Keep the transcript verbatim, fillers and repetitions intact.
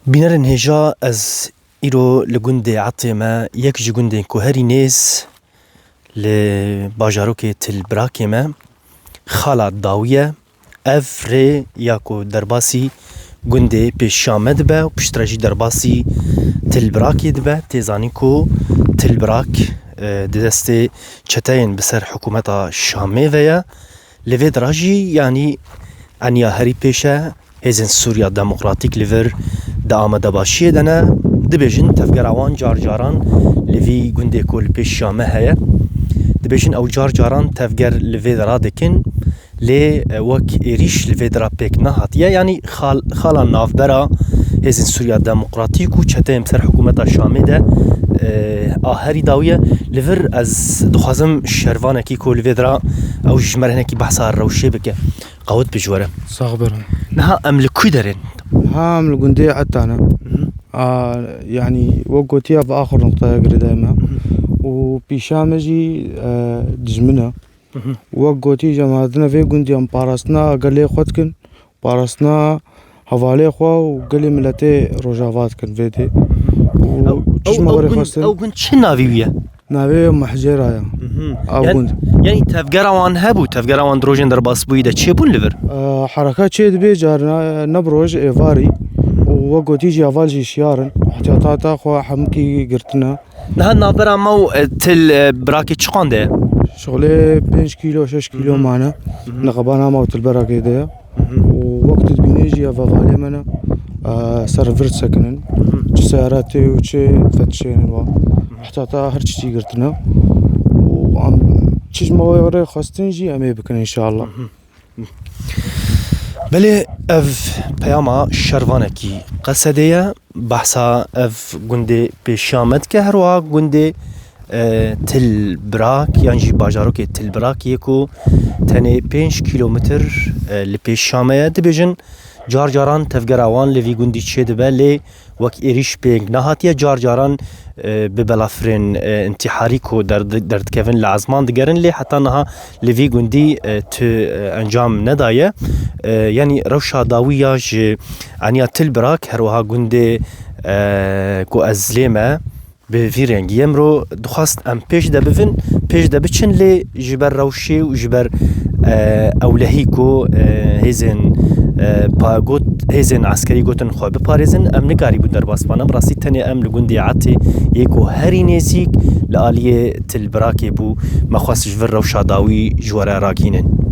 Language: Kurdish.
Bînerên hêja, ez îro li gundê Etê me, yek ji gundên ku herî nêz li bajarokê Til Birakê me, Xala Dawî ye. Ev rê ya ku derbasî gundê Pêşiya me dibe û piştre jî derbasî Til Birakê dibe. Tê zanîn ku Til Birak, e, di destê çeteyên bi ser hikûmeta Şamê ve ye. Li vê dira jî, yanî, eniya herî pêş e. Hêzên Sûriya Demokratîk li vir di amadebaşiyê de ne. Dibêjin tevgera wan car caran li vî gundê ku li Pêşiya me heye. Dibêjin ew car caran tevger li vê dira dikin. Lê, e, wek êrîş li vê dira pêk nehatiye. Yanî xal-, xala navbera Hêzên Sûriya Demokratîk û çeteyên ser hikûmeta Şamê de, e, a herî dawî ye. Li vir ez dixwazim şervanekî ku li vê dira ew ji me re hinekî behsa rewşê bike. Qewet bi ji we re. Sax be. Niha em li ku derên? Niha em li gundê Eta ne. Hı hı. A, yanî wek gotiya bi axir noqtaya girêdayê me. Hı hı. Û pîşa me jî, e, dijmin e. Hı hı. Wek gotî, ji em hatine vê gundî em parastina gelê xwe dikin, parastina hevalê xwe û gelê miletê Rojava dikin vê dê. Û Ew, çi ji ew, me ew were gund, xwestin? Ew gund çi navî wî ye? Navê Mehcêra ye. Mhm. Ew Yan-, gund. Yanî tevgera wan hebû, tevgera wan di rojên derbasbûyî de çêbûn li vir? E, hereka çê dibe carna, ne bi roj, êvarî. Û wek gotî jî heval jî şiyar in. Ehtiyata xwe hemikî girtine. Niha navbera me û, e, Til, e, Birakê çiqan de ye? Şixulê pênc kîlo, şeş kîlo Mhm. mane. Mhm. Neqeba nama û Til Birakê de ye. Mhm. Û wek tu dibînê jî ev hevalê me ne, e, ser vir disekinin. Mhm. Çi seyara tê û çi fetişênin wa. Mhm. Heta ta her çi çî girtine. Û em çi ji me were xwestin jî em ê bikin înşallah. Mhm. Belê ev peyama şervanekî Qesedê ye. Behsa ev gundê Pêşiya me dike. Her wiha gundê, e, Til Birak yan jî bajarokê Til Birak yê ku tenê pênc kîlometr, e, li Pêşiya me ye. Dibêjin car caran tevgera wan li vî gundî çêdibe, lê wek êrîş pêk nehatiye. Car caran, e, bi belafirên, e, întîharî ku derd-, derdikevin li ezman digerin, lê heta niha li vî gundî, e, tu, e, encam nedaye. E, yanî rewşa dawî ya ji eniya Til Birak, her wiha gundê, e, ku ez lê me, bi vî rengî ye. Miro dixwast em pêş de bivin, pêş de biçin, lê ji ber rewşê û ji ber, e, ewlehî ku, e, hêzên, e, pa-, got, hêzên eskerî gotin xwe biparêzin, em nikarîbûn derbas bane. Bi rastî tenê em li gundê Etê yê ku herî nêzîk li aliyê Til Birakê bû, me xwest ji vir rewşa dawî ji we re ragihînin.